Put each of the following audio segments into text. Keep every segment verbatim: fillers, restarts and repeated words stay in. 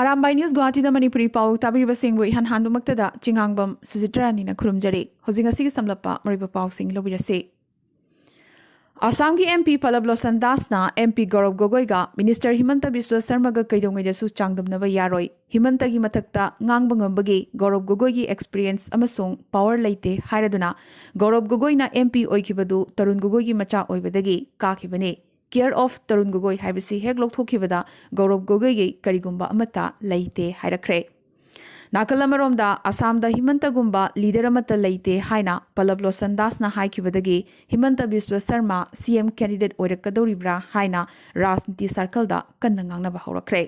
Arambai news ꯒꯨꯋꯥꯍꯥꯇꯤꯗ Manipuri ꯄꯥꯎ ꯇꯥꯕꯤꯔꯤꯕꯁꯤꯡꯕꯨ ꯏꯍꯥꯟ ꯍꯥꯟꯕꯃꯛꯇꯗ ꯆꯤꯉꯥꯡꯕꯝ ꯁꯨꯖꯤꯇ꯭ꯔꯥꯅꯤꯅ ꯈꯨꯔꯨꯝꯖꯔꯤ꯫ ꯍꯧꯖꯤꯛ ꯉꯁꯤꯒꯤ ꯁꯝꯂꯞꯄ ꯃꯔꯨꯑꯣꯏꯕ ꯄꯥꯎꯁꯤꯡ ꯂꯧꯕꯤꯔꯁꯤ꯫ ꯑꯁꯥꯝꯒꯤ MP ꯄꯂꯕ ꯂꯣꯆꯟ ꯗꯥꯁꯅ MP ꯒꯧꯔꯕ ꯒꯣꯒꯣꯏꯒ Minister ꯍꯤꯃꯟꯇ ꯕꯤꯁ꯭ꯋ ꯁꯔꯃꯒ ꯀꯩꯗꯧꯉꯩꯗꯁꯨ ꯆꯥꯡꯗꯝꯅꯕ ꯌꯥꯔꯣꯏ, ꯍꯤꯃꯟꯇꯒꯤ ꯃꯊꯛꯇ ꯉꯥꯡꯕ ꯉꯝꯕꯒꯤ ꯒꯧꯔꯕ ꯒꯣꯒꯣꯏꯒꯤ experience ꯑꯃꯁꯨꯡ power ꯂꯩꯇꯦ ꯍꯥꯏꯔꯗꯨꯅ ꯒꯧꯔꯕ ꯒꯣꯒꯣꯏꯅ MP ꯑꯣꯏꯈꯤꯕꯗꯨ ꯇꯔꯨꯟ ꯒꯣꯒꯣꯏꯒꯤ ꯃꯆꯥ ꯑꯣꯏꯕꯗꯒꯤ ꯀꯥꯈꯤꯕꯅꯤ꯫ Care of ꯇꯔꯨꯟ ꯒꯣꯒꯣꯏ ꯍꯥꯏꯕꯁꯤ ꯍꯦꯛ ꯂꯧꯊꯣꯛꯈꯤꯕꯗ ꯒꯧꯔꯕ ꯒꯣꯒꯣꯏꯒꯤ ꯀꯔꯤꯒꯨꯝꯕ ꯑꯃꯠꯇ ꯂꯩꯇꯦ ꯍꯥꯏꯔꯛꯈ꯭ꯔꯦ꯫ ꯅꯥꯀꯜ ꯑꯃꯔꯣꯝꯗ ꯑꯁꯥꯝꯗ ꯍꯤꯃꯟꯇꯒꯨꯝꯕ leader ꯑꯃꯠꯇ ꯂꯩꯇꯦ ꯍꯥꯏꯅ ꯄꯂꯕ ꯂꯣꯆꯟ ꯗꯥꯁꯅ ꯍꯥꯏꯈꯤꯕꯗꯒꯤ ꯍꯤꯃꯟꯇ ꯕꯤꯁ꯭ꯋ ꯁꯔꯃ CM candidate ꯑꯣꯏꯔꯛꯀꯗꯧꯔꯤꯕ꯭ꯔꯥ ꯍꯥꯏꯅ ꯔꯥꯖꯅꯤꯇꯤ circleꯗ ꯀꯟꯅ ꯉꯥꯡꯅꯕ ꯍꯧꯔꯛꯈ꯭ꯔꯦ꯫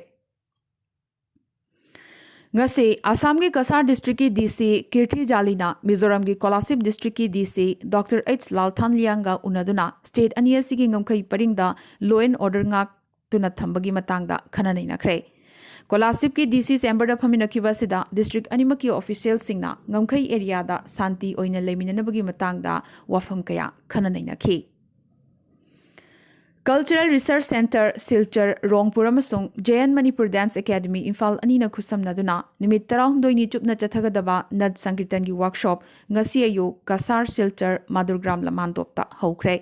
ꯉꯁꯤ ꯑꯁꯥꯝꯒꯤ Cachar districtꯀꯤ DC ꯀꯤꯔꯊꯤ ꯖꯥꯂꯤꯅ ꯃꯤꯖꯣꯔꯥꯝꯒꯤ Kolasib districtꯀꯤ DC Doctor H ꯂꯥꯜꯊꯥꯟꯂꯤꯌꯥꯡꯒ ꯎꯅꯗꯨꯅ state ꯑꯅꯤ ꯑꯁꯤꯒꯤ ꯉꯝꯈꯩ ꯄꯔꯤꯡꯗ law and order ꯉꯥꯛꯇꯨꯅ ꯊꯝꯕꯒꯤ ꯃꯇꯥꯡꯗ ꯈꯟꯅ ꯅꯩꯅꯈ꯭ꯔꯦ꯫ ꯀꯣꯂꯥꯁꯤꯕꯀꯤ DC chamberꯗ ꯐꯝꯃꯤꯟꯅꯈꯤꯕ ꯑꯁꯤꯗ district ꯑꯅꯤꯃꯛꯀꯤ officialꯁꯤꯡꯅ ꯉꯝꯈꯩ areaꯗ ꯁꯥꯟꯇꯤ ꯑꯣꯏꯅ ꯂꯩꯃꯤꯟꯅꯅꯕꯒꯤ ꯃꯇꯥꯡꯗ ꯋꯥꯐꯝ ꯀꯌꯥ ꯈꯟꯅ ꯅꯩꯅꯈꯤ꯫ Cultural Research Centre ꯁꯤꯜꯆꯔ, ꯔꯣꯡꯄꯨꯔ ꯑꯃꯁꯨꯡ J N Manipur Dance Academy Imphal ꯑꯅꯤꯅ ꯈꯨꯠꯁꯝꯅꯗꯨꯅ ꯅꯨꯃꯤꯠ ꯇꯔꯥꯍꯨꯝꯗꯣꯏꯅꯤ ꯆꯨꯞꯅ ꯆꯠꯊꯒꯗꯕ ꯅꯠ ꯁꯪꯀꯤꯔꯇꯟꯒꯤ workshop ꯉꯁꯤ ꯑꯌꯨꯛ ꯀꯁꯥꯔ ꯁꯤꯜꯆꯔ ꯃꯥꯗꯨꯔꯒ꯭ꯔꯥꯝ ꯂꯃꯥꯟꯗꯣꯞꯇ ꯍꯧꯈ꯭ꯔꯦ꯫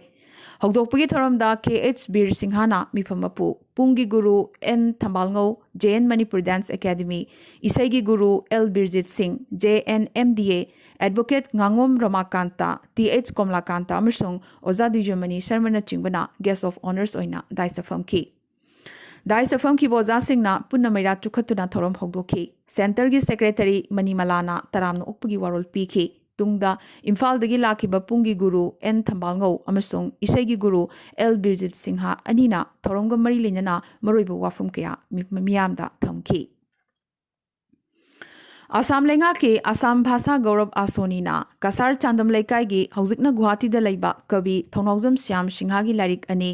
ꯍꯧꯗꯣꯛꯄꯒꯤ ꯊꯧꯔꯝꯗ K H ꯕꯤꯔ ꯁꯤꯡꯍꯅ ꯃꯤꯐꯝ ꯃꯄꯨ, ꯄꯨꯡꯒꯤ ꯒꯨꯔꯨ N ꯊꯝꯕꯥꯜꯉꯧ, J N Manipur Dance Academy, ꯏꯁꯩꯒꯤ ꯒꯨꯔꯨ L ꯕꯤꯔꯖꯤꯠ ꯁꯤꯡ, J N M D A, Advocate ꯉꯥꯉꯣꯝ ꯔꯃꯥꯀꯥꯟꯇ, T H ꯀꯣꯝꯂꯥꯀꯥꯟꯇ ꯑꯃꯁꯨꯡ ꯑꯣꯖꯥ ꯗꯨꯏꯖꯃꯅꯤ ꯁꯔꯃꯅꯆꯤꯡꯕꯅ guest of honours ꯑꯣꯏꯅ dais ꯐꯝꯈꯤ꯫ Dais ꯐꯝꯈꯤꯕ ꯑꯣꯖꯥꯁꯤꯡꯅ ꯄꯨꯟꯅ ꯃꯩꯔꯥ ꯆꯨꯈꯠꯇꯨꯅ ꯊꯧꯔꯝ ꯍꯧꯗꯣꯛꯈꯤ꯫ Centreꯒꯤ secretary ꯃꯅꯤꯃꯂꯥꯅ ꯇꯔꯥꯝꯅ ꯑꯣꯛꯄꯒꯤ ꯋꯥꯔꯣꯜ ꯄꯤꯈꯤ꯫ ꯇꯨꯡꯗ ꯏꯝꯐꯥꯜꯗꯒꯤ ꯂꯥꯛꯈꯤꯕ ꯄꯨꯡꯒꯤ ꯒꯨꯔꯨ N ꯊꯝꯕꯥꯜꯉꯧ ꯑꯃꯁꯨꯡ ꯏꯁꯩꯒꯤ ꯒꯨꯔꯨ L ꯕꯤꯔꯖꯤꯠ ꯁꯤꯡꯍ ꯑꯅꯤꯅ ꯊꯧꯔꯝꯒ ꯃꯔꯤ ꯂꯩꯅꯅ ꯃꯔꯨꯑꯣꯏꯕ ꯋꯥꯐꯝ ꯀꯌꯥ ꯃꯤ-, ꯃꯤꯌꯥꯝꯗ ꯊꯝꯈꯤ꯫ ꯑꯁꯥꯝ ꯂꯩꯉꯥꯛꯀꯤ ꯑꯁꯥꯝ ꯚꯥꯁꯥ ꯒꯧꯔꯕ ꯑꯥꯁꯣꯅꯤꯅ ꯀꯁꯥꯔ ꯆꯥꯟꯗꯝ ꯂꯩꯀꯥꯏꯒꯤ ꯍꯧꯖꯤꯛꯅ ꯒꯨꯋꯥꯍꯥꯇꯤꯗ ꯂꯩꯕ ꯀꯕꯤ ꯊꯧꯅꯥꯎꯖꯝ ꯁ꯭ꯌꯥꯝ ꯁꯤꯡꯍꯒꯤ ꯂꯥꯏꯔꯤꯛ ꯑꯅꯤ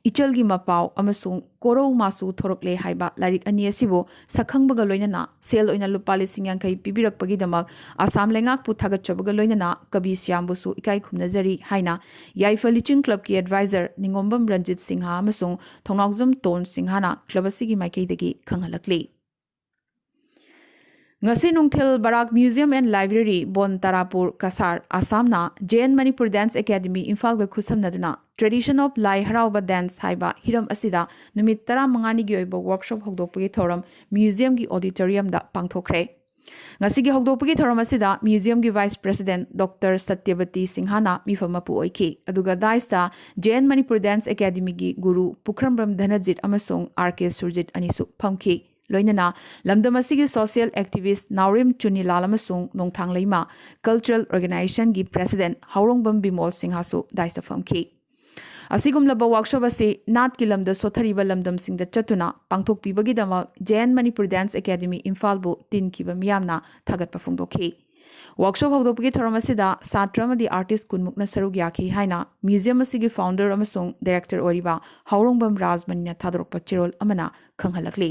ꯏꯆꯜꯒꯤ ꯃꯄꯥꯎ ꯑꯃꯁꯨꯡ ꯀꯣꯔꯧ ꯃꯥꯁꯨ ꯊꯣꯔꯛꯂꯦ ꯍꯥꯏꯕ ꯂꯥꯏꯔꯤꯛ ꯑꯅꯤ ꯑꯁꯤꯕꯨ ꯁꯛꯈꯪꯕꯒ ꯂꯣꯏꯅꯅ ꯁꯦꯜ ꯑꯣꯏꯅ ꯂꯨꯄꯥ ꯂꯤꯁꯤꯡ ꯌꯥꯡꯈꯩ ꯄꯤꯕꯤꯔꯛꯄꯒꯤꯗꯃꯛ ꯑꯁꯥꯝ ꯂꯩꯉꯥꯛꯄꯨ ꯊꯥꯒꯠꯆꯕꯒ ꯂꯣꯏꯅꯅ ꯀꯕꯤ ꯁ꯭ꯌꯥꯝꯕꯨꯁꯨ ꯏꯀꯥꯏ ꯈꯨꯝꯅꯖꯔꯤ ꯍꯥꯏꯅ ꯌꯥꯏꯐ ꯂꯤꯆꯤꯡ clubꯀꯤ advisor ꯅꯤꯉꯣꯝꯕꯝ ꯔꯟꯖꯤꯠ ꯁꯤꯡꯍ ꯑꯃꯁꯨꯡ ꯊꯧꯅꯥꯎꯖꯝ ꯇꯣꯟ ꯁꯤꯡꯍꯅ club ꯑꯁꯤꯒꯤ ꯃꯥꯏꯀꯩꯗꯒꯤ ꯈꯪꯍꯜꯂꯛꯂꯤ꯫ ꯉꯁꯤ ꯅꯨꯡꯊꯤꯜ ꯕꯔꯥꯛ Museum and Library, bone ꯇꯥꯔꯥꯄꯨꯔ, Cachar, ꯑꯁꯥꯝꯅ Jain Manipur Dance Academy, ꯏꯝꯐꯥꯜꯒ ꯈꯨꯠꯁꯝꯅꯗꯨꯅ Tradition of Lai Harauba Dance ꯍꯥꯏꯕ ꯍꯤꯔꯝ ꯑꯁꯤꯗ ꯅꯨꯃꯤꯠ ꯇꯔꯥꯃꯉꯥꯅꯤꯒꯤ ꯑꯣꯏꯕ workshop ꯍꯧꯗꯣꯛꯄꯒꯤ ꯊꯧꯔꯝ museumꯒꯤ auditoriumꯗ ꯄꯥꯡꯊꯣꯛꯈ꯭ꯔꯦ꯫ ꯉꯁꯤꯒꯤ ꯍꯧꯗꯣꯛꯄꯒꯤ ꯊꯧꯔꯝ ꯑꯁꯤꯗ museumꯒꯤ vice president Doctor ꯁꯇ꯭ꯌꯕꯇꯤ ꯁꯤꯡꯍꯅ ꯃꯤꯐꯝ ꯃꯄꯨ ꯑꯣꯏꯈꯤ, ꯑꯗꯨꯒ daisꯇ Jain Manipur Dance Academyꯒꯤ ꯒꯨꯔꯨ ꯄꯨꯈ꯭ꯔꯝꯕꯝ ꯙꯅꯖꯤꯠ ꯑꯃꯁꯨꯡ ꯑꯥꯔ ꯀꯦ ꯁꯨꯔꯖꯤꯠ ꯑꯅꯤꯁꯨ ꯐꯝꯈꯤ꯫ ꯂꯣꯏꯅꯅ ꯂꯝꯗꯝ ꯑꯁꯤꯒꯤ social activist ꯅꯥꯎꯔꯦꯝ ꯆꯨꯅꯤꯂꯥꯜ ꯑꯃꯁꯨꯡ ꯅꯣꯡꯊꯥꯡ ꯂꯩꯃ cultural organizationꯒꯤ president ꯍꯥꯎꯔꯣꯡꯕꯝ ꯕꯤꯃꯣꯜ ꯁꯤꯡꯍꯁꯨ daisꯇ ꯐꯝꯈꯤ꯫ ꯑꯁꯤꯒꯨꯝꯂꯕ workshop ꯑꯁꯤ ꯅꯥꯠꯀꯤ ꯂꯝꯗ ꯁꯣꯠꯊꯔꯤꯕ ꯂꯝꯗꯝꯁꯤꯡꯗ ꯆꯠꯇꯨꯅ ꯄꯥꯡꯊꯣꯛꯄꯤꯕꯒꯤꯗꯃꯛ Jain Manipur Dance Academy ꯏꯝꯐꯥꯜꯕꯨ ꯇꯤꯟꯈꯤꯕ ꯃꯤꯌꯥꯝꯅ ꯊꯥꯒꯠꯄ ꯐꯣꯡꯗꯣꯛꯈꯤ꯫ Workshop ꯍꯧꯗꯣꯛꯄꯒꯤ ꯊꯧꯔꯝ ꯑꯁꯤꯗ ꯁꯥꯇ꯭ꯔ ꯑꯃꯗꯤ artist ꯀꯨꯟꯃꯨꯛꯅ ꯁꯔꯨꯛ ꯌꯥꯈꯤ ꯍꯥꯏꯅ museum ꯑꯁꯤꯒꯤ founder ꯑꯃꯁꯨꯡ director ꯑꯣꯏꯔꯤꯕ ꯍꯥꯎꯔꯣꯡꯕꯝ ꯔꯥꯖꯃꯅꯤꯅ ꯊꯥꯗꯣꯔꯛꯄ ꯆꯦꯔꯣꯜ ꯑꯃꯅ ꯈꯪꯍꯜꯂꯛꯂꯤ꯫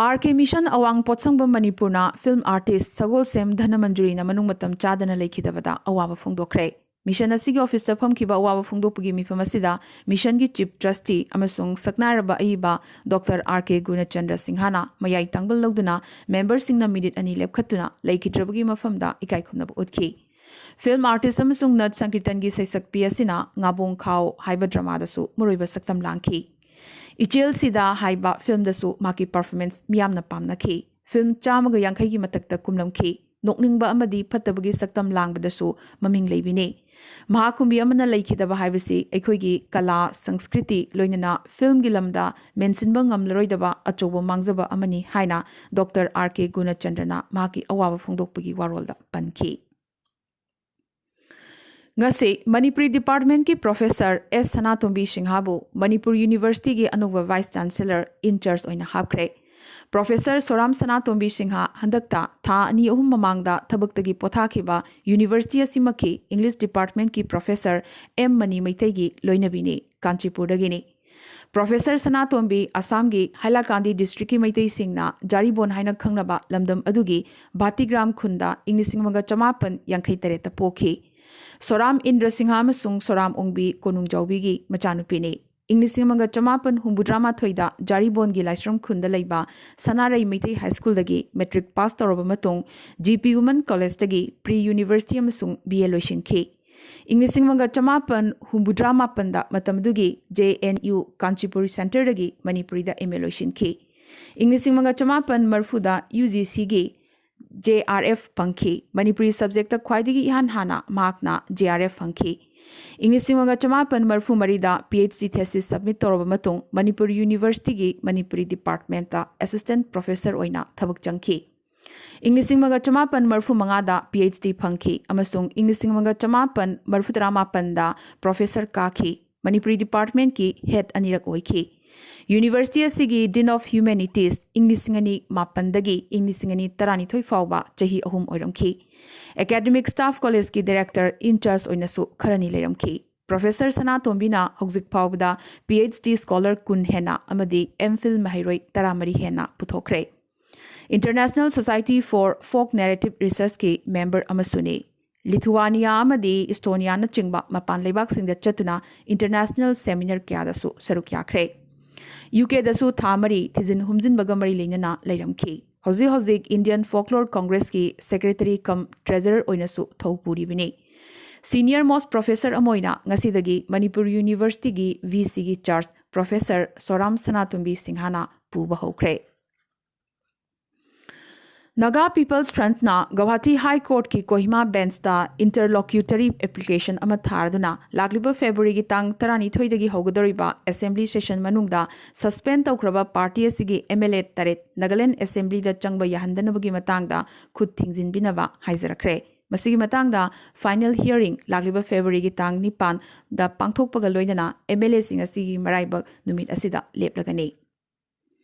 ꯑꯥꯔ ꯀꯦ ꯃꯤꯁꯟ ꯑꯋꯥꯡ ꯄꯣꯠꯁꯪꯕꯝ ꯃꯅꯤꯄꯨꯔꯅ film artist ꯁꯒꯣꯜꯁꯦꯝ ꯙꯅꯃꯟꯖꯨꯔꯤꯅ ꯃꯅꯨꯡ ꯃꯇꯝ ꯆꯥꯗꯅ ꯂꯩꯈꯤꯗꯕꯗ ꯑꯋꯥꯕ ꯐꯣꯡꯗꯣꯛꯈ꯭ꯔꯦ꯫ ꯃꯤꯁꯟ ꯑꯁꯤꯒꯤ officeꯇ ꯐꯝꯈꯤꯕ ꯑꯋꯥꯕ ꯐꯣꯡꯗꯣꯛꯄꯒꯤ ꯃꯤꯐꯝ ꯑꯁꯤꯗ ꯃꯤꯁꯟꯒꯤ chief trustee ꯑꯃꯁꯨꯡ ꯁꯛꯅꯥꯏꯔꯕ ꯑꯏꯕ ꯗꯣꯛꯇꯔ ꯑꯥꯔ ꯀꯦ ꯒꯨꯅꯆꯟꯗ꯭ꯔ ꯁꯤꯡꯍꯅ ꯃꯌꯥꯏ ꯇꯥꯡꯕꯜ ꯂꯧꯗꯨꯅ memberꯁꯤꯡꯅ minute ꯑꯅꯤ ꯂꯦꯞꯈꯠꯇꯨꯅ ꯂꯩꯈꯤꯗ꯭ꯔꯕꯒꯤ ꯃꯐꯝꯗ ꯏꯀꯥꯏ ꯈꯨꯝꯅꯕ ꯎꯠꯈꯤ꯫ Film artist ꯑꯃꯁꯨꯡ ꯅꯠ ꯁꯪꯀꯤꯔꯇꯟꯒꯤ ꯁꯩꯁꯛꯄꯤ ꯑꯁꯤꯅ ꯉꯥꯕꯣꯡ ꯈꯥꯎ ꯍꯥꯏꯕ dramaꯗꯁꯨ ꯃꯔꯨꯑꯣꯏꯕ ꯁꯛꯇꯝ ꯂꯥꯡꯈꯤ꯫ ꯏꯆꯦꯜ ꯁꯤꯗꯥ ꯍꯥꯏꯕ filmꯗꯁꯨ ꯃꯍꯥꯛꯀꯤ performance ꯃꯤꯌꯥꯝꯅ ꯄꯥꯝꯅꯈꯤ꯫ Film ꯆꯥꯝꯃꯒ ꯌꯥꯡꯈꯩꯒꯤ ꯃꯊꯛꯇ ꯀꯨꯝꯂꯝꯈꯤ꯫ ꯅꯣꯛꯅꯤꯡꯕ ꯑꯃꯗꯤ ꯐꯠꯇꯕꯒꯤ ꯁꯛꯇꯝ ꯂꯥꯡꯕꯗꯁꯨ ꯃꯃꯤꯡ ꯂꯩꯕꯤꯅꯤ꯫ ꯃꯍꯥꯛꯀꯨꯝꯕꯤ ꯑꯃꯅ ꯂꯩꯈꯤꯗꯕ ꯍꯥꯏꯕꯁꯤ ꯑꯩꯈꯣꯏꯒꯤ ꯀꯂꯥ, ꯁꯪꯁꯀ꯭ꯔꯤꯇꯤ, ꯂꯣꯏꯅꯅ filmꯒꯤ ꯂꯝꯗ ꯃꯦꯟꯁꯤꯟꯕ ꯉꯝꯂꯔꯣꯏꯗꯕ ꯑꯆꯧꯕ ꯃꯥꯡꯖꯕ ꯑꯃꯅꯤ ꯍꯥꯏꯅ ꯗꯣꯛꯇꯔ ꯑꯥꯔ ꯀꯦ ꯒꯨꯅꯆꯟꯗ꯭ꯔꯅ ꯃꯍꯥꯛꯀꯤ ꯑꯋꯥꯕ ꯐꯣꯡꯗꯣꯛꯄꯒꯤ ꯋꯥꯔꯣꯜꯗ ꯄꯟꯈꯤ꯫ ꯉꯁꯤ ꯃꯅꯤꯄꯨꯔꯤ departmentꯀꯤ professor ꯑꯦꯁ ꯁꯅꯥꯇꯣꯝꯕꯤ ꯁꯤꯡꯍꯕꯨ ꯃꯅꯤꯄꯨꯔ Universityꯒꯤ ꯑꯅꯧꯕ vice chancellor in charge ꯑꯣꯏꯅ ꯍꯥꯞꯈ꯭ꯔꯦ꯫ Professor ꯁꯣꯔꯥꯝ ꯁꯅꯥꯇꯣꯝꯕꯤ ꯁꯤꯡꯍ ꯍꯟꯗꯛꯇ ꯊꯥ ꯑꯅꯤ ꯑꯍꯨꯝ ꯃꯃꯥꯡꯗ ꯊꯕꯛꯇꯒꯤ ꯄꯣꯊꯥꯈꯤꯕ university ꯑꯁꯤꯃꯛꯀꯤ English departmentꯀꯤ professor ꯑꯦꯝ ꯃꯅꯤ ꯃꯩꯇꯩꯒꯤ ꯂꯣꯏꯅꯕꯤꯅꯤ, ꯀꯥꯟꯆꯤꯄꯨꯔꯗꯒꯤꯅꯤ꯫ Professor ꯁꯅꯥꯇꯣꯝꯕꯤ ꯑꯁꯥꯝꯒꯤ ꯍꯥꯏꯂꯥꯀꯥꯟꯗꯤ districtꯀꯤ ꯃꯩꯇꯩꯁꯤꯡꯅ ꯖꯥꯔꯤꯕꯣꯟ ꯍꯥꯏꯅ ꯈꯪꯅꯕ ꯂꯝꯗꯝ ꯑꯗꯨꯒꯤ ꯚꯥꯇꯤꯒ꯭ꯔꯥꯝ ꯈꯨꯟꯗ ꯏꯪ ꯂꯤꯁꯤꯡ ꯑꯃꯒ ꯆꯃꯥꯄꯟ ꯌꯥꯡꯈꯩ ꯇꯔꯦꯠꯇ ꯄꯣꯛꯈꯤ꯫ ꯁꯣꯔꯥꯝ ꯏꯟꯗ꯭ꯔ ꯁꯤꯡꯍ ꯑꯃꯁꯨꯡ ꯁꯣꯔꯥꯝ ꯑꯣꯡꯕꯤ ꯀꯣꯅꯨꯡꯖꯥꯎꯕꯤꯒꯤ ꯃꯆꯥꯅꯨꯄꯤꯅꯤ꯫ ꯏꯪ ꯂꯤꯁꯤꯡ ꯑꯃꯒ ꯆꯃꯥꯄꯟ ꯍꯨꯝꯐꯨꯇꯔꯥ ꯃꯥꯊꯣꯏꯗ ꯖꯥꯔꯤꯕꯣꯟꯒꯤ ꯂꯥꯏꯁ꯭ꯔꯝ ꯈꯨꯟꯗ ꯂꯩꯕ ꯁꯅꯥꯔꯩ ꯃꯩꯇꯩ ꯍꯥꯏ ꯁ꯭ꯀꯨꯜꯗꯒꯤ ꯃꯦꯇ꯭ꯔꯤꯛ ꯄꯥꯁ ꯇꯧꯔꯕ ꯃꯇꯨꯡ, ꯖꯤ ꯄꯤ ꯋꯨꯃꯦꯟ ꯀꯣꯂꯦꯖꯇꯒꯤ ꯄ꯭ꯔꯤ ꯌꯨꯅꯤꯚꯔꯁꯤꯇꯤ ꯑꯃꯁꯨꯡ ꯕꯤ ꯑꯦ ꯂꯣꯏꯁꯤꯟꯈꯤ꯫ ꯏꯪ ꯂꯤꯁꯤꯡ ꯑꯃꯒ ꯆꯃꯥꯄꯟ ꯍꯨꯝꯐꯨꯇꯔꯥ ꯃꯥꯄꯟꯗ ꯃꯇꯝꯗꯨꯒꯤ ꯖꯦ ꯑꯦꯟ ꯌꯨ ꯀꯥꯟꯆꯤꯄꯨꯔ ꯁꯦꯟꯇꯔꯗꯒꯤ ꯃꯅꯤꯄꯨꯔꯤꯗ ꯑꯦꯝ ꯑꯦ ꯂꯣꯏꯁꯤꯟꯈꯤ꯫ ꯏꯪ ꯂꯤꯁꯤꯡ ꯑꯃꯒ ꯆꯃꯥꯄꯟ ꯃꯔꯤꯐꯨꯗ ꯌꯨ ꯖꯤ ꯁꯤꯒꯤ ꯖꯦ ꯑꯥꯔ ꯑꯦꯐ ꯐꯪꯈꯤ꯫ ꯃꯅꯤꯄꯨꯔꯤ ꯁꯕꯖꯦꯛꯇ ꯈ꯭ꯋꯥꯏꯗꯒꯤ ꯏꯍꯥꯟ ꯍꯥꯟꯅ ꯃꯍꯥꯛꯅ ꯖꯦ ꯑꯥꯔ ꯑꯦꯐ ꯐꯪꯈꯤ꯫ ꯏꯪ ꯂꯤꯁꯤꯡ ꯑꯃꯒ ꯆꯃꯥꯄꯟ ꯃꯔꯤꯐꯨ ꯃꯔꯤꯗ P H D thesis submit ꯇꯧꯔꯕ ꯃꯇꯨꯡ, ꯃꯅꯤꯄꯨꯔ ꯌꯨꯅꯤꯚꯔꯁꯤꯇꯤꯒꯤ ꯃꯅꯤꯄꯨꯔꯤ ꯗꯤꯄꯥꯔꯠꯃꯦꯟꯇ ꯑꯦꯁꯤꯁꯇꯦꯟꯠ ꯄ꯭ꯔꯣꯐꯦꯁꯔ ꯑꯣꯏꯅ ꯊꯕꯛ ꯆꯪꯈꯤ꯫ ꯏꯪ ꯂꯤꯁꯤꯡ ꯑꯃꯒ ꯆꯃꯥꯄꯟ ꯃꯔꯤꯐꯨ ꯃꯉꯥꯗ ꯄꯤ ꯑꯩꯆ ꯗꯤ ꯐꯪꯈꯤ ꯑꯃꯁꯨꯡ ꯏꯪ ꯂꯤꯁꯤꯡ ꯑꯃꯒ ꯆꯃꯥꯄꯟ ꯃꯔꯤꯐꯨ ꯇꯔꯥꯃꯥꯄꯟꯗ ꯄ꯭ꯔꯣꯐꯦꯁꯔ ꯀꯥꯈꯤ꯫ ꯃꯅꯤꯄꯨꯔꯤ ꯗꯤꯄꯥꯔꯠꯃꯦꯟꯠꯀꯤ ꯍꯦꯗ ꯑꯅꯤꯔꯛ ꯑꯣꯏꯈꯤ꯫ ꯌꯨꯅꯤꯚꯔꯁꯤꯇꯤ ꯑꯁꯤꯒꯤ ꯗꯤꯟ ꯑꯣꯐ ꯍ꯭ꯌꯨꯃꯦꯅꯤꯇꯤꯁ ꯏꯪ ꯂꯤꯁꯤꯡ ꯑꯅꯤ ꯃꯥꯄꯟꯗꯒꯤ ꯏꯪ ꯂꯤꯁꯤꯡ ꯑꯅꯤ ꯇꯔꯥꯅꯤꯊꯣꯏ ꯐꯥꯎꯕ ꯆꯍꯤ ꯑꯍꯨꯝ ꯑꯣꯏꯔꯝꯈꯤ꯫ ꯑꯦꯀꯥꯗꯦꯃꯤꯛ ꯁ꯭ꯇꯥꯐ ꯀꯣꯂꯦꯖꯀꯤ ꯗꯥꯏꯔꯦꯛꯇꯔ ꯏꯟ ꯆꯥꯔꯖ ꯑꯣꯏꯅꯁꯨ ꯈꯔꯅꯤ ꯂꯩꯔꯝꯈꯤ꯫ ꯄ꯭ꯔꯣꯐꯦꯁꯔ ꯁꯅꯥꯇꯣꯝꯕꯤꯅ ꯍꯧꯖꯤꯛ ꯐꯥꯎꯕꯗ ꯄꯤ ꯑꯩꯆ ꯗꯤ ꯁ꯭ꯀꯣꯂꯔ ꯀꯨꯟ ꯍꯦꯟꯅ ꯑꯃꯗꯤ ꯑꯦꯝ ꯐꯤꯜ ꯃꯍꯩꯔꯣꯏ ꯇꯔꯥꯃꯔꯤ ꯍꯦꯟꯅ ꯄꯨꯊꯣꯛꯈ꯭ꯔꯦ꯫ International Society for Folk Narrative Researchꯀꯤ ꯃꯦꯝꯕꯔ ꯑꯃꯁꯨꯅꯤ꯫ ꯂꯤꯊꯨꯋꯥꯅꯤꯌꯥ ꯑꯃꯗꯤ ꯏꯁꯇꯣꯅꯤꯌꯥꯅꯆꯤꯡꯕ ꯃꯄꯥꯟ ꯂꯩꯕꯥꯛꯁꯤꯡꯗ ꯆꯠꯇꯨꯅ ꯏꯟꯇꯔꯅꯦꯁꯅꯦꯜ ꯁꯦꯃꯤꯅꯥꯔ ꯀꯌꯥꯗꯁꯨ ꯁꯔꯨꯛ ꯌꯥꯈ꯭ꯔꯦ꯫ ꯌꯨ ꯀꯦꯗꯁꯨ ꯊꯥ ꯃꯔꯤ ꯊꯤꯖꯤꯟ ꯍꯨꯝꯖꯤꯟꯕꯒ ꯃꯔꯤ ꯂꯩꯅꯅ ꯂꯩꯔꯝꯈꯤ꯫ ꯍꯧꯖꯤꯛ ꯍꯧꯖꯤꯛ ꯏꯟꯗꯤꯌꯟ ꯐꯣꯛꯂꯣꯔ ꯀꯣꯡꯒ꯭ꯔꯦꯁꯀꯤ ꯁꯦꯀ꯭ꯔꯦꯇꯔꯤ ꯀꯝ ꯇ꯭ꯔꯦꯖꯔꯔ ꯑꯣꯏꯅꯁꯨ ꯊꯧ ꯄꯨꯔꯤꯕꯅꯤ꯫ ꯁꯤꯅꯤꯌꯔ ꯃꯣꯁꯠ ꯄ꯭ꯔꯣꯐꯦꯁꯔ ꯑꯃ ꯑꯣꯏꯅ ꯉꯁꯤꯗꯒꯤ ꯃꯅꯤꯄꯨꯔ ꯌꯨꯅꯤꯚꯔꯁꯤꯇꯤꯒꯤ ꯚꯤ ꯁꯤꯒꯤ ꯆꯥꯔꯖ ꯄ꯭ꯔꯣꯐꯦꯁꯔ ꯁꯣꯔꯥꯝ ꯁꯅꯥꯇꯣꯝꯕꯤ ꯁꯤꯡꯍꯅ ꯄꯨꯕ ꯍꯧꯈ꯭ꯔꯦ꯫ ꯅꯥꯒꯥ ꯄꯤꯄꯜꯁ ꯐ꯭ꯔꯟꯠꯅ ꯒꯧꯍꯥꯇꯤ ꯍꯥꯏ ꯀꯣꯔꯠꯀꯤ ꯀꯣꯍꯤꯃꯥ ꯕꯦꯟꯆꯇ ꯏꯟꯇꯔꯂꯣꯀ꯭ꯌꯨꯇꯔꯤ ꯑꯦꯄ꯭ꯂꯤꯀꯦꯁꯟ ꯑꯃ ꯊꯥꯔꯗꯨꯅ ꯂꯥꯛꯂꯤꯕ ꯐꯦꯕ꯭ꯔꯨꯋꯥꯔꯤꯒꯤ ꯇꯥꯡ ꯇꯔꯥꯅꯤꯊꯣꯏꯗꯒꯤ ꯍꯧꯒꯗꯧꯔꯤꯕ ꯑꯦꯁꯦꯝꯕ꯭ꯂꯤ ꯁꯦꯁꯟ ꯃꯅꯨꯡꯗ ꯁꯁꯄꯦꯟ ꯇꯧꯈ꯭ꯔꯕ ꯄꯥꯔꯇꯤ ꯑꯁꯤꯒꯤ ꯑꯦꯝ ꯑꯦꯜ ꯑꯦ ꯇꯔꯦꯠ ꯅꯥꯒꯥꯂꯦꯟ ꯑꯦꯁꯦꯝꯕ꯭ꯂꯤꯗ ꯆꯪꯕ ꯌꯥꯍꯟꯗꯅꯕꯒꯤ ꯃꯇꯥꯡꯗ ꯈꯨꯠ ꯊꯤꯡꯖꯤꯟꯕꯤꯅꯕ ꯍꯥꯏꯖꯔꯛꯈ꯭ꯔꯦ꯫ ꯃꯁꯤꯒꯤ ꯃꯇꯥꯡꯗ ꯐꯥꯏꯅꯦꯜ ꯍꯤꯌꯔꯤꯡ ꯂꯥꯛꯂꯤꯕ ꯐꯦꯕ꯭ꯔꯨꯋꯥꯔꯤꯒꯤ ꯇꯥꯡ ꯅꯤꯄꯥꯟꯗ ꯄꯥꯡꯊꯣꯛꯄꯒ ꯂꯣꯏꯅꯅ ꯑꯦꯝ ꯑꯦꯜ ꯑꯦꯁꯤꯡ ꯑꯁꯤꯒꯤ ꯃꯔꯥꯏꯕꯛ ꯅꯨꯃꯤꯠ ꯑꯁꯤꯗ ꯂꯦꯞꯂꯒꯅꯤ꯫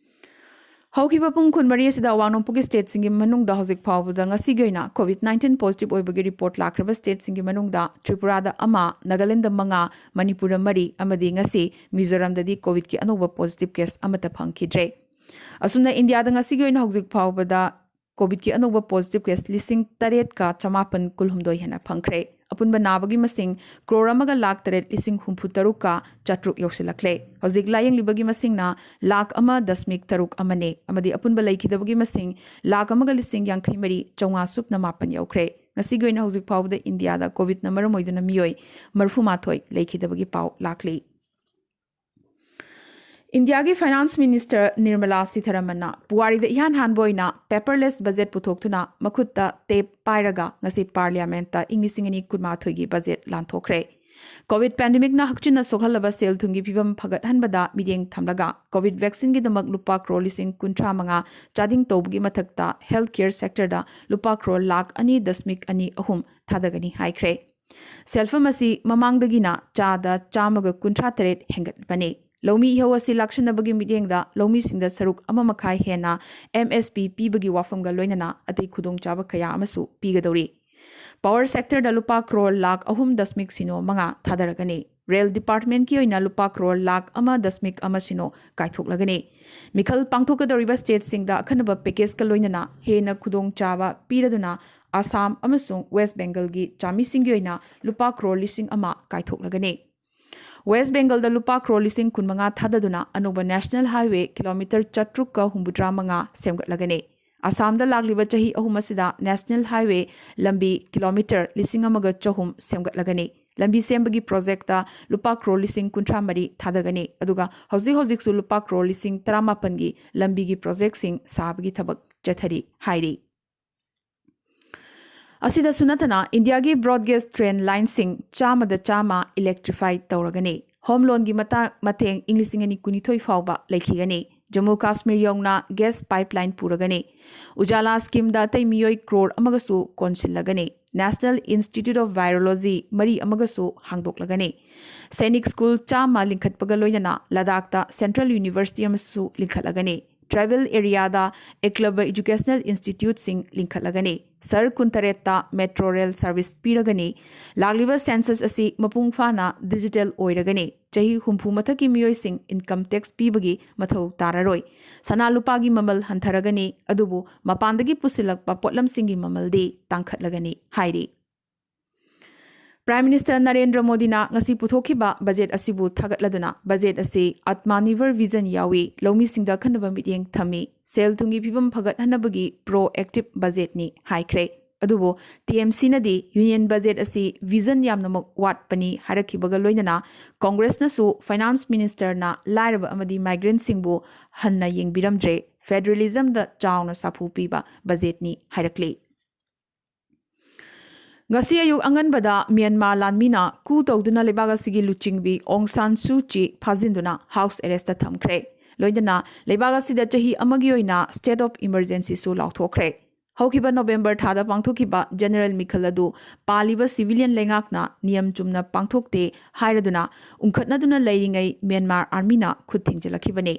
ꯍꯧꯈꯤꯕ ꯄꯨꯡ ꯀꯨꯟꯃꯔꯤ ꯑꯁꯤꯗ ꯑꯋꯥꯡ ꯅꯣꯡꯄꯣꯛꯀꯤ ꯁ꯭ꯇꯦꯠꯁꯤꯡꯒꯤ ꯃꯅꯨꯡꯗ ꯍꯧꯖꯤꯛ ꯐꯥꯎꯕꯗ ꯉꯁꯤꯒꯤ ꯑꯣꯏꯅ ꯀꯣꯚꯤꯗ ꯅꯥꯏꯟꯇꯤꯟ ꯄꯣꯖꯤꯇꯤꯚ ꯑꯣꯏꯕꯒꯤ ꯔꯤꯄꯣꯔꯠ ꯂꯥꯛꯈ꯭ꯔꯕ ꯁ꯭ꯇꯦꯠꯁꯤꯡꯒꯤ ꯃꯅꯨꯡꯗ ꯇ꯭ꯔꯤꯄꯨꯔꯥꯗ ꯑꯃ, ꯅꯥꯒꯥꯂꯦꯟꯗ ꯃꯉꯥ, ꯃꯅꯤꯄꯨꯔꯗ ꯃꯔꯤ ꯑꯃꯗꯤ ꯉꯁꯤ ꯃꯤꯖꯣꯔꯥꯝꯗꯗꯤ ꯀꯣꯚꯤꯗꯀꯤ ꯑꯅꯧꯕ ꯄꯣꯖꯤꯇꯤꯚ ꯀꯦꯁ ꯑꯃꯠꯇ ꯐꯪꯈꯤꯗ꯭ꯔꯦ꯫ ꯑꯁꯨꯝꯅ ꯏꯟꯗꯤꯌꯥꯗ ꯉꯁꯤꯒꯤ ꯑꯣꯏꯅ ꯍꯧꯖꯤꯛ ꯐꯥꯎꯕꯗ ꯀꯣꯚꯤꯗꯀꯤ ꯑꯅꯧꯕ ꯄꯣꯖꯤꯇꯤꯚ ꯀꯦꯁ ꯂꯤꯁꯤꯡ ꯇꯔꯦꯠꯀ ꯆꯃꯥꯄꯟ ꯀꯨꯟꯍꯨꯝꯗꯣꯏ ꯍꯦꯟꯅ ꯐꯪꯈ꯭ꯔꯦ꯫ ꯑꯄꯨꯟꯕ ꯅꯥꯕꯒꯤ ꯃꯁꯤꯡ ꯀ꯭ꯔꯣꯔ ꯑꯃꯒ ꯂꯥꯈ ꯇꯔꯦꯠ ꯂꯤꯁꯤꯡ ꯍꯨꯝꯐꯨ ꯇꯔꯨꯛꯀ ꯆꯥꯇ꯭ꯔꯨꯛ ꯌꯧꯁꯤꯜꯂꯛꯂꯦ꯫ ꯍꯧꯖꯤꯛ ꯂꯥꯌꯦꯡꯂꯤꯕꯒꯤ ꯃꯁꯤꯡꯅ ꯂꯥꯈ ꯑꯃ ꯗꯁꯃꯤꯛ ꯇꯔꯨꯛ ꯑꯃꯅꯤ ꯑꯃꯗꯤ ꯑꯄꯨꯟꯕ ꯂꯩꯈꯤꯗꯕꯒꯤ ꯃꯁꯤꯡ ꯂꯥꯈ ꯑꯃꯒ ꯂꯤꯁꯤꯡ ꯌꯥꯡꯈꯩ ꯃꯔꯤ ꯆꯥꯝꯃꯉꯥ ꯁꯨꯞꯅ ꯃꯥꯄꯟ ꯌꯧꯈ꯭ꯔꯦ꯫ ꯉꯁꯤꯒꯤ ꯑꯣꯏꯅ ꯍꯧꯖꯤꯛ ꯐꯥꯎꯕꯗ ꯏꯟꯗꯤꯌꯥꯗ ꯀꯣꯚꯤꯗꯅ ꯃꯔꯝ ꯑꯣꯏꯗꯨꯅ ꯃꯤꯑꯣꯏ ꯃꯔꯤꯐꯨ ꯃꯥꯊꯣꯏ ꯂꯩꯈꯤꯗꯕꯒꯤ ꯄꯥꯎ ꯂꯥꯛꯂꯤ꯫ ꯏꯟꯗꯤꯌꯥꯒꯤ ꯐꯥꯏꯅꯥꯟꯁ ꯃꯤꯅꯤꯁꯇꯔ ꯅꯤꯔꯃꯂꯥ ꯁꯤꯊꯥꯔꯥꯃꯟꯅ ꯄꯨꯋꯥꯔꯤꯗ ꯏꯍꯥꯟ ꯍꯥꯟꯕ ꯑꯣꯏꯅ ꯄꯦꯄꯔꯂꯦꯁ ꯕꯖꯦꯠ ꯄꯨꯊꯣꯛꯇꯨꯅ ꯃꯈꯨꯠꯇ ꯇꯦꯞ ꯄꯥꯏꯔꯒ ꯉꯁꯤ ꯄꯥꯔꯂꯤꯌꯥꯃꯦꯟꯠꯇ ꯏꯪ ꯂꯤꯁꯤꯡ ꯑꯅꯤ ꯀꯨꯟꯃꯥꯊꯣꯏꯒꯤ ꯕꯖꯦꯠ ꯂꯥꯟꯊꯣꯛꯈ꯭ꯔꯦ꯫ ꯀꯣꯚꯤꯗ ꯄꯦꯟꯗꯦꯃꯤꯛꯅ ꯍꯛꯆꯤꯟꯅ ꯁꯣꯛꯍꯜꯂꯕ ꯁꯦꯜ ꯊꯨꯝꯒꯤ ꯐꯤꯕꯝ ꯐꯒꯠꯍꯟꯕꯗ ꯃꯤꯠꯌꯦꯡ ꯊꯝꯂꯒ ꯀꯣꯚꯤꯗ ꯚꯦꯛꯁꯤꯟꯒꯤꯗꯃꯛ ꯂꯨꯄꯥ ꯀ꯭ꯔꯣꯔ ꯂꯤꯁꯤꯡ ꯀꯨꯟꯊ꯭ꯔꯥ ꯃꯉꯥ ꯆꯥꯗꯤꯡ ꯇꯧꯕꯒꯤ ꯃꯊꯛꯇ ꯍꯦꯜꯊ ꯀꯦꯌꯔ ꯁꯦꯛꯇꯔꯗ ꯂꯨꯄꯥ ꯀ꯭ꯔꯣꯔ ꯂꯥꯈ ꯑꯅꯤ ꯗꯁꯃꯤꯛ ꯑꯅꯤ ꯑꯍꯨꯝ ꯊꯥꯗꯒꯅꯤ ꯍꯥꯏꯈ꯭ꯔꯦ꯫ ꯁꯦꯜꯐꯝ ꯑꯁꯤ ꯃꯃꯥꯡꯗꯒꯤꯅ ꯆꯥꯗ ꯆꯥꯝꯃꯒ ꯀꯨꯟꯊ꯭ꯔꯥ ꯇꯔꯦꯠ ꯍꯦꯟꯒꯠꯄꯅꯤ꯫ ꯂꯧꯃꯤ ꯏꯍꯧ ꯑꯁꯤ ꯂꯥꯛꯁꯤꯟꯅꯕꯒꯤ ꯃꯤꯠꯌꯦꯡꯗ ꯂꯧꯃꯤꯁꯤꯡꯗ ꯁꯔꯨꯛ ꯑꯃ ꯃꯈꯥꯏ ꯍꯦꯟꯅ ꯑꯦꯝ ꯑꯦꯁ ꯄꯤ ꯄꯤꯕꯒꯤ ꯋꯥꯐꯝꯒ ꯂꯣꯏꯅꯅ ꯑꯇꯩ ꯈꯨꯗꯣꯡꯆꯥꯕ ꯀꯌꯥ ꯑꯃꯁꯨ ꯄꯤꯒꯗꯧꯔꯤ꯫ ꯄꯥꯋꯔ ꯁꯦꯛꯇꯔꯗ ꯂꯨꯄꯥ ꯀ꯭ꯔꯣꯔ ꯂꯥꯈ ꯑꯍꯨꯝ ꯗꯁꯃꯤꯛ ꯁꯤꯅꯣ ꯃꯉꯥ ꯊꯥꯗꯔꯒꯅꯤ꯫ ꯔꯦꯜ ꯗꯤꯄꯥꯔꯠꯃꯦꯟꯠꯀꯤ ꯑꯣꯏꯅ ꯂꯨꯄꯥ ꯀ꯭ꯔꯣꯔ ꯂꯥꯈ ꯑꯃ ꯗꯁꯃꯤꯛ ꯑꯃ ꯁꯤꯅꯣ ꯀꯥꯏꯊꯣꯛꯂꯒꯅꯤ꯫ ꯃꯤꯈꯜ ꯄꯥꯡꯊꯣꯛꯀꯗꯧꯔꯤꯕ ꯁ꯭ꯇꯦꯠꯁꯤꯡꯗ ꯑꯈꯟꯅꯕ ꯄꯦꯀꯦꯖꯀ ꯂꯣꯏꯅꯅ ꯍꯦꯟꯅ ꯈꯨꯗꯣꯡꯆꯥꯕ ꯄꯤꯔꯗꯨꯅ ꯑꯁꯥꯝ ꯑꯃꯁꯨꯡ ꯋꯦꯁ ꯕꯦꯡꯒꯜꯒꯤ ꯆꯥꯃꯤꯁꯤꯡꯒꯤ ꯑꯣꯏꯅ ꯂꯨꯄꯥ ꯀ꯭ꯔꯣꯔ ꯂꯤꯁꯤꯡ ꯑꯃ ꯀꯥꯏꯊꯣꯛꯂꯒꯅꯤ꯫ ꯋꯦꯁ ꯕꯦꯡꯒꯜꯗ ꯂꯨꯄꯥ ꯀ꯭ꯔꯣꯔ ꯂꯤꯁꯤꯡ ꯀꯨꯟꯃꯉꯥ ꯊꯥꯗꯗꯨꯅ ꯑꯅꯧꯕ ꯅꯦꯁꯅꯦꯜ ꯍꯥꯏꯋꯦ ꯀꯤꯂꯣꯃꯤꯇꯔ ꯆꯥꯇ꯭ꯔꯨꯛꯀ ꯍꯨꯝꯐꯨꯇꯔꯥ ꯃꯉꯥ ꯁꯦꯝꯒꯠꯂꯒꯅꯤ꯫ ꯑꯁꯥꯝꯗ ꯂꯥꯛꯂꯤꯕ ꯆꯍꯤ ꯑꯍꯨꯝ ꯑꯁꯤꯗ ꯅꯦꯁꯅꯦꯜ ꯍꯥꯏꯋꯦ ꯂꯝꯕꯤ ꯀꯤꯂꯣꯃꯤꯇꯔ ꯂꯤꯁꯤꯡ ꯑꯃꯒ ꯆꯍꯨꯝ ꯁꯦꯝꯒꯠꯂꯒꯅꯤ꯫ ꯂꯝꯕꯤ ꯁꯦꯝꯕꯒꯤ ꯄ꯭ꯔꯣꯖꯦꯛꯇ ꯂꯨꯄꯥ ꯀ꯭ꯔꯣꯔ ꯂꯤꯁꯤꯡ ꯀꯨꯟꯊ꯭ꯔꯥ ꯃꯔꯤ ꯊꯥꯗꯒꯅꯤ꯫ ꯑꯗꯨꯒ ꯍꯧꯖꯤꯛ ꯍꯧꯖꯤꯛꯁꯨ ꯂꯨꯄꯥ ꯀ꯭ꯔꯣꯔ ꯂꯤꯁꯤꯡ ꯇꯔꯥꯃꯥꯄꯟꯒꯤ ꯂꯝꯕꯤꯒꯤ ꯄ꯭ꯔꯣꯖꯦꯛꯁꯤꯡ ꯁꯥꯕꯒꯤ ꯊꯕꯛ ꯆꯠꯊꯔꯤ ꯍꯥꯏꯔꯤ꯫ ꯑꯁꯤꯗꯁꯨ ꯅꯠꯇꯅ ꯏꯟꯗꯤꯌꯥꯒꯤ ꯕ꯭ꯔꯣꯗ ꯒꯦꯖ ꯇ꯭ꯔꯦꯟ ꯂꯥꯏꯟꯁꯤꯡ ꯆꯥꯝꯃꯗ ꯆꯥꯝꯃ ꯏꯂꯦꯛꯇ꯭ꯔꯤꯐꯥꯏ ꯇꯧꯔꯒꯅꯤ꯫ ꯍꯣꯝ ꯂꯣꯟꯒꯤ ꯃꯇꯥꯡ ꯃꯇꯦꯡ ꯏꯪ ꯂꯤꯁꯤꯡ ꯑꯅꯤ ꯀꯨꯟꯅꯤꯊꯣꯏ ꯐꯥꯎꯕ ꯂꯩꯈꯤꯒꯅꯤ꯫ ꯖꯝꯃꯨ ꯀꯥꯁꯃꯤꯔ ꯌꯧꯅ ꯒꯦꯁ ꯄꯥꯏꯞꯂꯥꯏꯟ ꯄꯨꯔꯒꯅꯤ꯫ ꯎꯖꯥꯂꯥ ꯁ꯭ꯀꯤꯝꯗ ꯑꯇꯩ ꯃꯤꯑꯣꯏ ꯀ꯭ꯔꯣꯔ ꯑꯃꯒꯁꯨ ꯀꯣꯟꯁꯤꯜꯂꯒꯅꯤ꯫ ꯅꯦꯁꯅꯦꯜ ꯏꯟꯁꯇꯤꯇ꯭ꯌꯨꯠ ꯑꯣꯐ ꯚꯥꯏꯔꯣꯂꯣꯖꯤ ꯃꯔꯤ ꯑꯃꯒꯁꯨ ꯍꯥꯡꯗꯣꯛꯂꯒꯅꯤ꯫ ꯁꯩꯅꯤꯛ ꯁ꯭ꯀꯨꯜ ꯆꯥꯝꯃ ꯂꯤꯡꯈꯠꯄꯒ ꯂꯣꯏꯅꯅ ꯂꯗꯥꯈꯇ ꯁꯦꯟꯇ꯭ꯔꯦꯜ ꯌꯨꯅꯤꯚꯔꯁꯤꯇꯤ ꯑꯃꯁꯨ ꯂꯤꯡꯈꯠꯂꯒꯅꯤ꯫ ꯇ꯭ꯔꯥꯏꯕꯦꯜ ꯑꯦꯔꯤꯌꯥꯗ ꯑꯦꯀꯂꯕ ꯏꯖꯨꯀꯦꯁꯅꯦꯜ ꯏꯟꯁꯇꯤꯇ꯭ꯌꯨꯠꯁꯤꯡ ꯂꯤꯡꯈꯠꯂꯒꯅꯤ꯫ ꯁꯍꯔ ꯀꯨꯟꯇꯔꯦꯠꯇ ꯃꯦꯇ꯭ꯔꯣ ꯔꯦꯜ ꯁꯔꯚꯤꯁ ꯄꯤꯔꯒꯅꯤ꯫ ꯂꯥꯛꯂꯤꯕ ꯁꯦꯟꯁꯁ ꯑꯁꯤ ꯃꯄꯨꯡ ꯐꯥꯅ ꯗꯤꯖꯤꯇꯦꯜ ꯑꯣꯏꯔꯒꯅꯤ꯫ ꯆꯍꯤ ꯍꯨꯝꯐꯨ ꯃꯊꯛꯀꯤ ꯃꯤꯑꯣꯏꯁꯤꯡ ꯏꯟꯀꯝ ꯇꯦꯛꯁ ꯄꯤꯕꯒꯤ ꯃꯊꯧ ꯇꯥꯔꯔꯣꯏ꯫ ꯁꯅꯥ ꯂꯨꯄꯥꯒꯤ ꯃꯃꯜ ꯍꯟꯊꯔꯒꯅꯤ, ꯑꯗꯨꯕꯨ ꯃꯄꯥꯟꯗꯒꯤ ꯄꯨꯁꯤꯜꯂꯛꯄ ꯄꯣꯠꯂꯝꯁꯤꯡꯒꯤ ꯃꯃꯜꯗꯤ ꯇꯥꯡꯈꯠꯂꯒꯅꯤ ꯍꯥꯏꯔꯤ꯫ Prime Minister ꯅꯔꯦꯟꯗ꯭ꯔ ꯃꯣꯗꯤꯅ ꯉꯁꯤ ꯄꯨꯊꯣꯛꯈꯤꯕ ꯕꯖꯦꯠ ꯑꯁꯤꯕꯨ ꯊꯥꯒꯠꯂꯗꯨꯅ, ꯕꯖꯦꯠ ꯑꯁꯤ Atmanirbhar Vision ꯌꯥꯎꯏ, ꯂꯧꯃꯤꯁꯤꯡꯗ ꯑꯈꯟꯅꯕ ꯃꯤꯠꯌꯦꯡ ꯊꯝꯃꯤ, ꯁꯦꯜ ꯊꯨꯝꯒꯤ ꯐꯤꯕꯝ ꯐꯒꯠꯍꯟꯅꯕꯒꯤ proactive ꯕꯖꯦꯠꯅꯤ ꯍꯥꯏꯈ꯭ꯔꯦ꯫ ꯑꯗꯨꯕꯨ ꯇꯤ ꯑꯦꯝ ꯁꯤꯅꯗꯤ ꯌꯨꯅꯤꯌꯟ ꯕꯖꯦꯠ ꯑꯁꯤ ꯚꯤꯖꯟ ꯌꯥꯝꯅꯃꯛ ꯋꯥꯠꯄꯅꯤ ꯍꯥꯏꯔꯛꯈꯤꯕꯒ ꯂꯣꯏꯅꯅ ꯀꯣꯡꯒ꯭ꯔꯦꯁꯅꯁꯨ ꯐꯥꯏꯅꯥꯟꯁ ꯃꯤꯅꯤꯁꯇꯔꯅ ꯂꯥꯏꯔꯕ ꯑꯃꯗꯤ ꯃꯥꯏꯒ꯭ꯔꯦꯟꯁꯤꯡꯕꯨ ꯍꯟꯅ ꯌꯦꯡꯕꯤꯔꯝꯗ꯭ꯔꯦ, ꯐꯦꯗꯔꯦꯂꯤꯖꯝꯗ ꯆꯥꯎꯅ ꯁꯥꯐꯨ ꯄꯤꯕ ꯕꯖꯦꯠꯅꯤ ꯍꯥꯏꯔꯛꯂꯤ꯫ ꯉꯁꯤ ꯑꯌꯨꯛ ꯑꯉꯟꯕꯗ ꯃ꯭ꯌꯥꯟꯃꯥꯔ ꯂꯥꯟꯃꯤꯅ ꯀꯨ ꯇꯧꯗꯨꯅ ꯂꯩꯕꯥꯛ ꯑꯁꯤꯒꯤ ꯂꯨꯆꯤꯡꯕꯤ ꯑꯣꯡ ꯁꯥꯟ ꯁꯨ ꯆꯤ ꯐꯥꯖꯤꯟꯗꯨꯅ ꯍꯥꯎꯁ ꯑꯦꯔꯦꯁꯇ ꯊꯝꯈ꯭ꯔꯦ꯫ ꯂꯣꯏꯅꯅ ꯂꯩꯕꯥꯛ ꯑꯁꯤꯗ ꯆꯍꯤ ꯑꯃꯒꯤ ꯑꯣꯏꯅ state of emergencyꯁꯨ ꯂꯥꯎꯊꯣꯛꯈ꯭ꯔꯦ꯫ ꯍꯧꯈꯤꯕ ꯅꯣꯕꯦꯝꯕꯔ ꯊꯥꯗ ꯄꯥꯡꯊꯣꯛꯈꯤꯕ ꯖꯦꯅꯔꯦꯜ ꯃꯤꯈꯜ ꯑꯗꯨ ꯄꯥꯜꯂꯤꯕ ꯁꯤꯚꯤꯂꯤꯌꯟ ꯂꯩꯉꯥꯛꯅ ꯅꯤꯌꯝ ꯆꯨꯝꯅ ꯄꯥꯡꯊꯣꯛꯇꯦ ꯍꯥꯏꯔꯗꯨꯅ ꯎꯪꯈꯠꯅꯗꯨꯅ ꯂꯩꯔꯤꯉꯩ ꯃ꯭ꯌꯥꯟꯃꯥꯔ ꯑꯥꯔꯃꯤꯅ ꯈꯨꯠ ꯊꯤꯡꯖꯤꯜꯂꯛꯈꯤꯕꯅꯤ꯫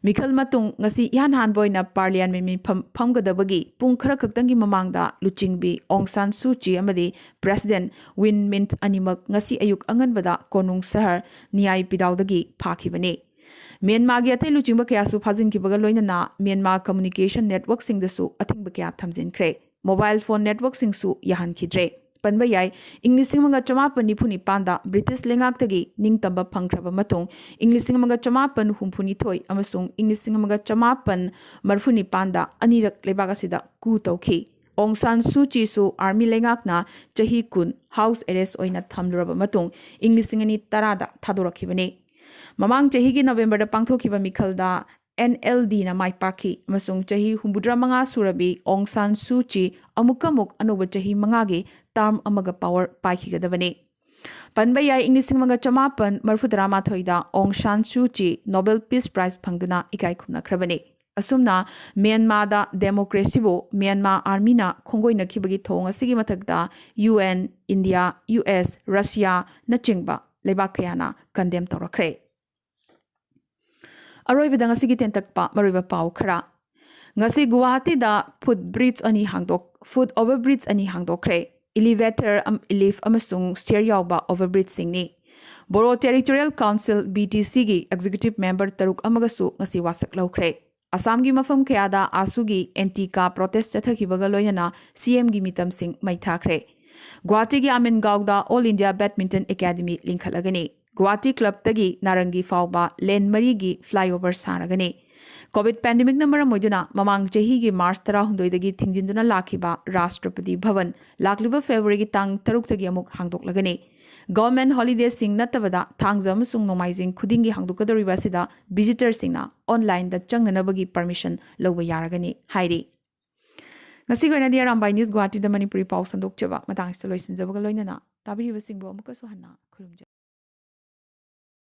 ꯃꯤꯈꯜ ꯃꯇꯨꯡ ꯉꯁꯤ ꯏꯍꯥꯟ ꯍꯥꯟꯕ ꯑꯣꯏꯅ ꯄꯥꯔꯂꯤꯌꯥꯃꯦꯟ ꯃꯤꯐꯝ ꯐꯝꯒꯗꯕꯒꯤ ꯄꯨꯡ ꯈꯔ ꯈꯛꯇꯪꯒꯤ ꯃꯃꯥꯡꯗ ꯂꯨꯆꯤꯡꯕꯤ ꯑꯣꯡ ꯁꯥꯟ ꯁꯨ ꯆꯤ ꯑꯃꯗꯤ ꯄ꯭ꯔꯦꯁꯤꯗꯦꯟꯠ ꯋꯤꯟ ꯃꯤꯟꯠ ꯑꯅꯤꯃꯛ ꯉꯁꯤ ꯑꯌꯨꯛ ꯑꯉꯟꯕꯗ ꯀꯣꯅꯨꯡ ꯁꯍꯔ ꯅꯤꯌꯥꯏ ꯄꯤꯗꯥꯎꯗꯒꯤ ꯐꯥꯈꯤꯕꯅꯤ꯫ ꯃ꯭ꯌꯥꯟꯃꯥꯔꯒꯤ ꯑꯇꯩ ꯂꯨꯆꯤꯡꯕ ꯀꯌꯥꯁꯨ ꯐꯥꯖꯤꯟꯈꯤꯕꯒ ꯂꯣꯏꯅꯅ ꯃ꯭ꯌꯥꯟꯃꯥꯔ ꯀꯝꯃ꯭ꯌꯨꯅꯤꯀꯦꯁꯟ ꯅꯦꯠꯋꯔꯛꯁꯤꯡꯗꯁꯨ ꯑꯊꯤꯡꯕ ꯀꯌꯥ ꯊꯝꯖꯤꯟꯈ꯭ꯔꯦ꯫ Mobile phone ꯅꯦꯠꯋꯔꯛꯁꯤꯡꯁꯨ ꯌꯥꯍꯟꯈꯤꯗ꯭ꯔꯦ꯫ ꯄꯟꯕ ꯌꯥꯏ, ꯏꯪ ꯂꯤꯁꯤꯡ ꯑꯃꯒ ꯆꯃꯥꯄꯟ ꯅꯤꯐꯨ ꯅꯤꯄꯥꯟꯗ ꯕ꯭ꯔꯤꯇꯤꯁ ꯂꯩꯉꯥꯛꯇꯒꯤ ꯅꯤꯡꯇꯝꯕ ꯐꯪꯈ꯭ꯔꯕ ꯃꯇꯨꯡ, ꯏꯪ ꯂꯤꯁꯤꯡ ꯑꯃꯒ ꯆꯃꯥꯄꯟ ꯍꯨꯝꯐꯨ ꯅꯤꯊꯣꯏ ꯑꯃꯁꯨꯡ ꯏꯪ ꯂꯤꯁꯤꯡ ꯑꯃꯒ ꯆꯃꯥꯄꯟ ꯃꯔꯤꯐꯨ ꯅꯤꯄꯥꯟꯗ ꯑꯅꯤꯔꯛ ꯂꯩꯕꯥꯛ ꯑꯁꯤꯗ ꯀꯨ ꯇꯧꯈꯤ꯫ ꯑꯣꯡ ꯁꯥꯟ ꯁꯨ ꯆꯤꯁꯨ ꯑꯥꯔꯃꯤ ꯂꯩꯉꯥꯛꯅ ꯆꯍꯤ ꯀꯨꯟ ꯍꯥꯎꯁ ꯑꯦꯔꯦꯁ ꯑꯣꯏꯅ ꯊꯝꯂꯨꯔꯕ ꯃꯇꯨꯡ, ꯏꯪ ꯂꯤꯁꯤꯡ ꯑꯅꯤ ꯇꯔꯥꯗ ꯊꯥꯗꯣꯔꯛꯈꯤꯕꯅꯤ꯫ ꯃꯃꯥꯡ ꯆꯍꯤꯒꯤ ꯅꯣꯕꯦꯝꯕꯔꯗ ꯄꯥꯡꯊꯣꯛꯈꯤꯕ ꯃꯤꯈꯜꯗ ꯑꯦꯟ ꯑꯦꯜ ꯗꯤꯅ ꯃꯥꯏ ꯄꯥꯛꯈꯤ ꯑꯃꯁꯨꯡ ꯆꯍꯤ ꯍꯨꯝꯐꯨꯇꯔꯥ ꯃꯉꯥ ꯁꯨꯔꯕꯤ ꯑꯣꯡ ꯁꯥꯟ ꯁꯨ ꯆꯤ ꯑꯃꯨꯛꯀ ꯑꯃꯨꯛ ꯑꯅꯧꯕ ꯆꯍꯤ ꯃꯉꯥꯒꯤ ꯇꯥꯔꯝ ꯑꯃꯒ ꯄꯥꯋꯔ ꯄꯥꯏꯈꯤꯒꯗꯕꯅꯤ꯫ ꯄꯟꯕ ꯌꯥꯏ, ꯏꯪ ꯂꯤꯁꯤꯡ ꯑꯃꯒ ꯆꯃꯥꯄꯟ ꯃꯔꯤꯐꯨ ꯇꯔꯥꯃꯥꯊꯣꯏꯗ ꯑꯣꯡ ꯁꯥꯟ ꯁꯨ ꯆꯤ ꯅꯣꯕꯦꯜ ꯄꯤꯁ ꯄ꯭ꯔꯥꯏꯖ ꯐꯪꯗꯨꯅ ꯏꯀꯥꯏ ꯈꯨꯝꯅꯈ꯭ꯔꯕꯅꯤ꯫ ꯑꯁꯨꯝꯅ ꯃ꯭ꯌꯥꯟꯃꯥꯔꯗ ꯗꯦꯃꯣꯀ꯭ꯔꯦꯁꯤꯕꯨ ꯃ꯭ꯌꯥꯟꯃꯥꯔ ꯑꯥꯔꯃꯤꯅ ꯈꯣꯡꯒꯣꯏꯅꯈꯤꯕꯒꯤ ꯊꯧꯑꯣꯡ ꯑꯁꯤꯒꯤ ꯃꯊꯛꯇ U N, India, U S, ꯔꯁꯤꯌꯥꯅꯆꯤꯡꯕ ꯂꯩꯕꯥꯛ ꯀꯌꯥꯅ ꯀꯟꯗꯦꯝ ꯇꯧꯔꯛꯈ꯭ꯔꯦ꯫ ꯑꯔꯣꯏꯕꯗ ꯉꯁꯤꯒꯤ ꯇꯦꯟꯇꯛꯄ ꯃꯔꯨꯑꯣꯏꯕ ꯄꯥꯎ ꯈꯔ꯫ ꯉꯁꯤ ꯒꯨꯋꯥꯍꯥꯇꯤꯗ ꯐꯨꯠ ꯕ꯭ꯔꯤꯖ ꯑꯅꯤ ꯍꯥꯡꯗꯣꯛ-, ꯐꯨꯠ ꯑꯣꯚꯔ ꯕ꯭ꯔꯤꯖ ꯑꯅꯤ ꯍꯥꯡꯗꯣꯛꯈ꯭ꯔꯦ꯫ ꯏꯂꯤꯚꯦꯇꯔ ꯑꯝ-, ꯂꯤꯐ ꯑꯃꯁꯨꯡ ꯁ꯭ꯇꯦꯌꯔ ꯌꯥꯎꯕ ꯑꯣꯚꯔ ꯕ꯭ꯔꯤꯖꯁꯤꯡꯅꯤ꯫ ꯕꯣꯔꯣ ꯇꯦꯔꯤꯇꯣꯔꯤꯌꯦꯜ ꯀꯥꯎꯟꯁꯤꯜ, ꯕꯤ ꯇꯤ ꯁꯤꯒꯤ ꯑꯦꯛꯖꯤꯀ꯭ꯌꯨꯇꯤꯚ ꯃꯦꯝꯕꯔ ꯇꯔꯨꯛ ꯑꯃꯒꯁꯨ ꯉꯁꯤ ꯋꯥꯁꯛ ꯂꯧꯈ꯭ꯔꯦ꯫ ꯑꯁꯥꯝꯒꯤ ꯃꯐꯝ ꯀꯌꯥꯗ ꯑꯥꯁꯨꯒꯤ ꯑꯦꯟꯇꯤ ꯀꯥ ꯄ꯭ꯔꯣꯇꯦꯁ ꯆꯠꯊꯈꯤꯕꯒ ꯂꯣꯏꯅꯅ ꯁꯤ ꯑꯦꯝꯒꯤ ꯃꯤꯇꯝꯁꯤꯡ ꯃꯩ ꯊꯥꯈ꯭ꯔꯦ꯫ ꯒꯨꯋꯥꯍꯥꯇꯤꯒꯤ ꯑꯃꯤꯟꯒꯥꯎꯗ All India Badminton Academy ꯂꯤꯡꯈꯠꯂꯒꯅꯤ꯫ Guwahati ꯀ꯭ꯂꯕꯇꯒꯤ ꯅꯥꯔꯪꯒꯤ ꯐꯥꯎꯕ ꯂꯦꯟ ꯃꯔꯤꯒꯤ flyover ꯁꯥꯔꯒꯅꯤ꯫ ꯀꯣꯚꯤꯗ ꯄꯦꯟꯗꯦꯃꯤꯛꯅ ꯃꯔꯝ ꯑꯣꯏꯗꯨꯅ ꯃꯃꯥꯡ ꯆꯍꯤꯒꯤ ꯃꯥꯔꯆ ꯇꯔꯥꯍꯨꯝꯗꯣꯏꯗꯒꯤ ꯊꯤꯡꯖꯤꯟꯗꯨꯅ ꯂꯥꯛꯈꯤꯕ ꯔꯥꯁꯇ꯭ꯔꯄꯇꯤ ꯚꯕꯟ ꯂꯥꯛꯂꯤꯕ ꯐꯦꯕ꯭ꯔꯨꯋꯥꯔꯤꯒꯤ ꯇꯥꯡ ꯇꯔꯨꯛꯇꯒꯤ ꯑꯃꯨꯛ ꯍꯥꯡꯗꯣꯛꯂꯒꯅꯤ꯫ ꯒꯚꯔꯟꯃꯦꯟꯠ ꯍꯣꯂꯤꯗꯦꯁꯤꯡ ꯅꯠꯇꯕꯗ ꯊꯥꯡꯖ ꯑꯃꯁꯨꯡ ꯅꯣꯡꯃꯥꯏꯖꯤꯡ ꯈꯨꯗꯤꯡꯒꯤ ꯍꯥꯡꯗꯣꯛꯀꯗꯧꯔꯤꯕ ꯑꯁꯤꯗ ꯚꯤꯖꯤꯇꯔꯁꯤꯡꯅ ꯑꯣꯟꯂꯥꯏꯟꯗ ꯆꯪꯅꯅꯕꯒꯤ ꯄꯔꯃꯤꯁꯟ ꯂꯧꯕ ꯌꯥꯔꯒꯅꯤ ꯍꯥꯏꯔꯤ꯫ ꯉꯁꯤꯒꯤ ꯑꯣꯏꯅꯗꯤ ꯑꯔꯥꯝꯕꯥꯏ ꯅ꯭ꯌꯨꯁ ꯒꯨꯋꯥꯍꯥꯇꯤꯗ ꯃꯅꯤꯄꯨꯔꯤ ꯄꯥꯎ ꯁꯟꯗꯣꯛꯆꯕ ꯃꯇꯥꯡ ꯑꯁꯤꯗ ꯂꯣꯏꯁꯤꯟꯖꯕꯒ ꯂꯣꯏꯅꯅ ꯇꯥꯕꯤꯔꯤꯕꯁꯤꯡꯕꯨ ꯑꯃꯨꯛꯀꯁꯨ ꯍꯟꯅ ꯈꯨꯔꯨꯝꯖꯔꯤ꯫